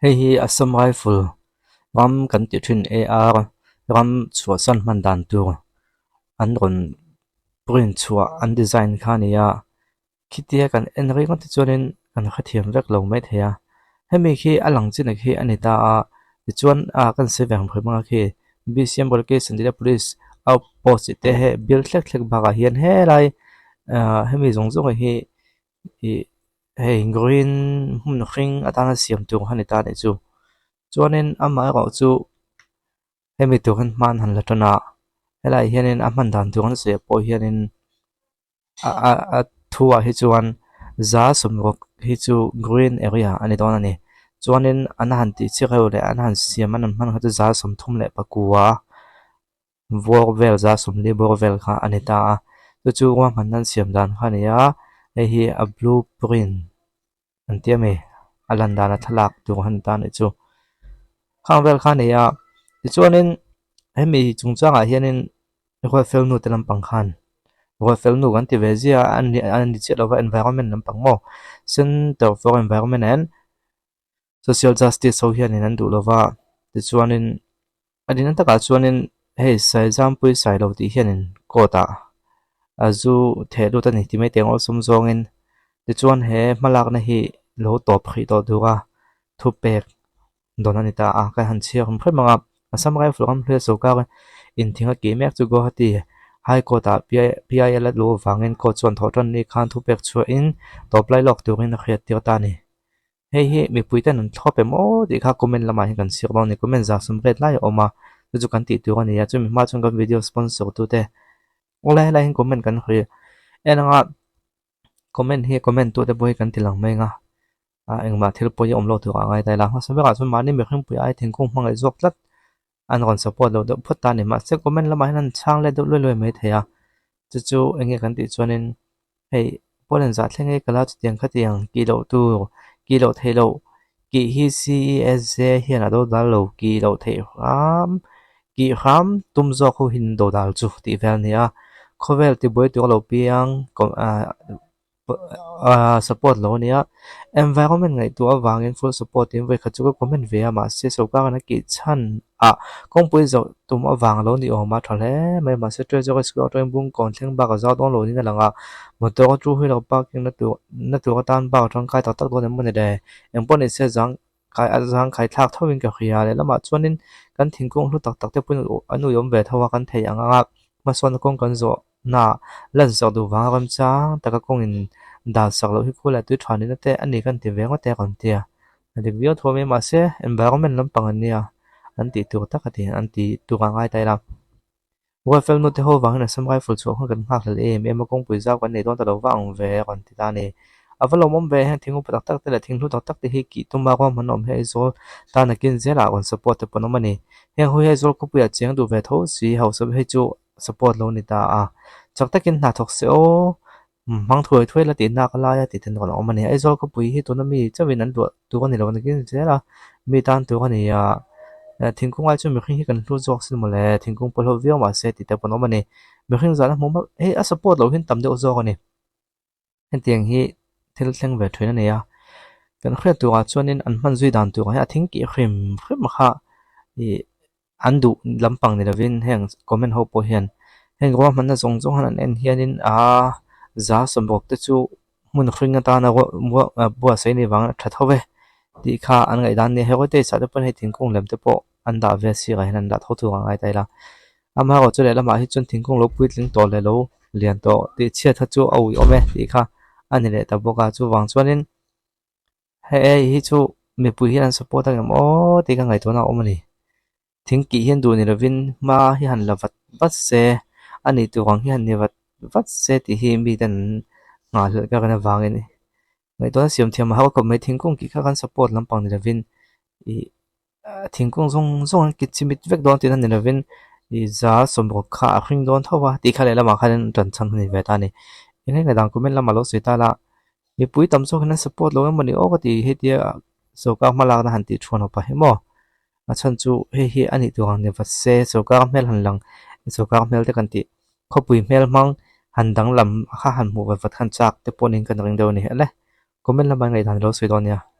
Hei hi Assam Rifle ram kan tih thin AR ram chhuahsan hman dan tur an rawn print chhuah an design kha a ni a khitia kan en ringawt te chuanin kan hrethiam vek lo maithei a hemi khi a lang chin ah khi a ni ta a tichuan ah kan sawi ve ang hrim ang a khi B_C_M relocation tih te police outpost tih te hei bial thlek thlek bakah hian helai ah hemi zawng zawng hi ih hei green hmun hring atana siam tur a ni ta anih chu chuanin amaherawh chu hemi tur hian hma an han la tan a helaiah hianin a hman dan tur an sawi ah pawh hianin a thu ah hi chuan za sawmruk hi chu green area a ni dawn a ni chuanin an han tih chiah reuh leh an han siam an han hman kha chu za 34. Bawr vel za 40 bawr vel kha a ni ta a chu chu ruahmanna an siam dan kha a ni a hei hi a blue print an ti a mi a lan dan a thlalak tur a ni ta a nih chu khang vel kha a ni a tichuanin hemi chungchangah hianin ruatfel nu te lampang khan ruatfel nu kan ti ve zia a a ni chiah lova environment lampang maw center for environment and social justice ho hianin an duh lova tichuanin. A dina takah chuanin hei Saizampui Sailo tih hianin court ah a zu theh lut a ni ti mai teh ang awlsawm zawngin tichuan he hmalakna hi lo tawp hrih tawh tur a thupek dawn a ni ta a ka han chhiar hrim hrim ang a Assam Rifle ram hluia sorkar in thing a kih mek chu Guwahati High Court ah PIL a luh avangin court chuan thawh tan ni khan thupek chhuahin tawp lai lawk turin a hriat tir ta a ni. Hei hi mipui ten an thlawp em aw tih kha comment lamah hian kan chhiar dawn a ni comment zah sawm ret lai a awm a chu chu kan tih tur a ni a chumi hma chuan kan video sponsor tu te awlai helai hian comment kan hawi en anga comment hi comment tu te pawh hi kan ti lang mai ang a ah engmah thil pawi a awm lo tur ah a ngai ta ila hmasa berah chuan mahni mihring pui ai thingkung hmangaih zawk tlat an rawn support lo deuh phawt ta a ni mahse comment lamah hian an chhang let deuh luai luai mai thei a chu chu eng nge kan tih chuanin hei pawn an zah thleng e ka la chutiang khatiang kih loh tur kih loh theih loh kih hi C_E_S_J hian a do dal lo kih loh theih hram kih hram tum zawk ho hi an do dal chu tih vel a ni a khawvel tibuai tur a lo piang ah. Ahh support lo ania environment ngaihtuah avangin full support in vawikhat chu ka comment ve a mahse sorkar in a kih chhan ah kawngpui zawh tum avang alo ni awm a tha hle mai mahse treasury square atangin bungkawn thleng bak a zau dawn lo niin a lang a motor a two wheeler parking na tur na tur atan bak a tangkai tak tak dawn em mawni le engpawh ni se zang kai a zang khai thlak tho in ka hria lehlamah chuanin kan thingkung hlu tak tak te pawhin an uiawm ve tho a kan thei ang ang a hmasawnna kawng kan zawh. Hna lan sak duh vanga remchang taka kawngin dan sak loh hi khu leh tui tha nihna te a ni kan ti ve ngawt e kan tia. A dik viau tho mai mahse environment lampang an nia an tih tur tak a ti an ti tur a ngai ta ila. Ruatfel nu te ho vangin Assam Rifle chhuah hun kan nghak hlel em em a kawngpui zau kan nei dawn ta lo vang ve a rawn ti ta a ni. A va lawmawm ve heng thing upa tak tak te leh thing hlu tak tak te hi kih tuma ruahmanna awm hi Aizawl tan nakin zelah rawn support te pawh an awm a ni. Heng ho hi Aizawl khawpuiah chiang duh ve tho si hausa hei chu support lo ni ta a, chak takin hna thawk se aw, hmang thuai thuai la tih nak lai a tih ten rawn awm a ni. Aizawl khawpui hi tuna mi chauhin an luah tur a ni lo nakin zel a, mi tan tur a ni a, thingkung ai chuan mihring hi kan hlu zawk sin mawle, thingkung pawh hlauh viau mahse tih te pawh an awm a ni. Mihring zahna hmuh hmauh hei a support loh hian tam deuh zawk a ni. Hetiang hi thil thleng ve thin a ni a, kan hriat turah chuanin an hman zui dan turah hian a thing kih hrim hrim kha ih an duh lampang ni lovin heng comment ho pawh hian heng ruahmanna zawng zawng han an en hianin aa za 60 te chu hmun hring atana buatsaih a nih vangin a tha tho ve tih kha an ngaihdan a ni a, heritage ah te pawh hei thingkung lem te pawh an dah ve sirah hian an dah tho thung a ngai ta ila. Amaherawhchu lehlamah hi chuan thingkung lo puitling tawh leh lo lian tawh tih chhiat kha chu a uiawm e tih kha a ni leh ta bawk a, chuvang chuanin hei hi chu mipui hian an support ang em aw tih ka ngaihtuahna a awm a ni. Thing kih hian duh ni lovin hma hi han la vat vat se a nih tur ang hi han ni vat vat se tih hi mite an nghahhlelh ka rin avangin ngaihtuahna siam thiam a har khawp mai. Thingkung kih kha kan support lampang ni lovin ih thingkung zawng zawng an kit chimit vek dawn tihna ni lovin ih za 60 kha a hring dawn tho a tih kha lehlamah khan an tan chhan a ni ve ta a ni. Eng eng dang comment lamah lo sawi ta la mipui tam zawk hian an support lo emaw ni aw ka ti hetia sorkar hmalakna han tih thuan awp a hi maw a chhan chu hei hi a nih tur ang ni vat se sorkar hmel han lang sorkar hmel te kan tih khawpui hmel hmang han danglam kha han hmuh vat vat khan chak te pawh niin kan ring deuh a ni hle comment lamah ngaihdan i lo sawi dawn nia.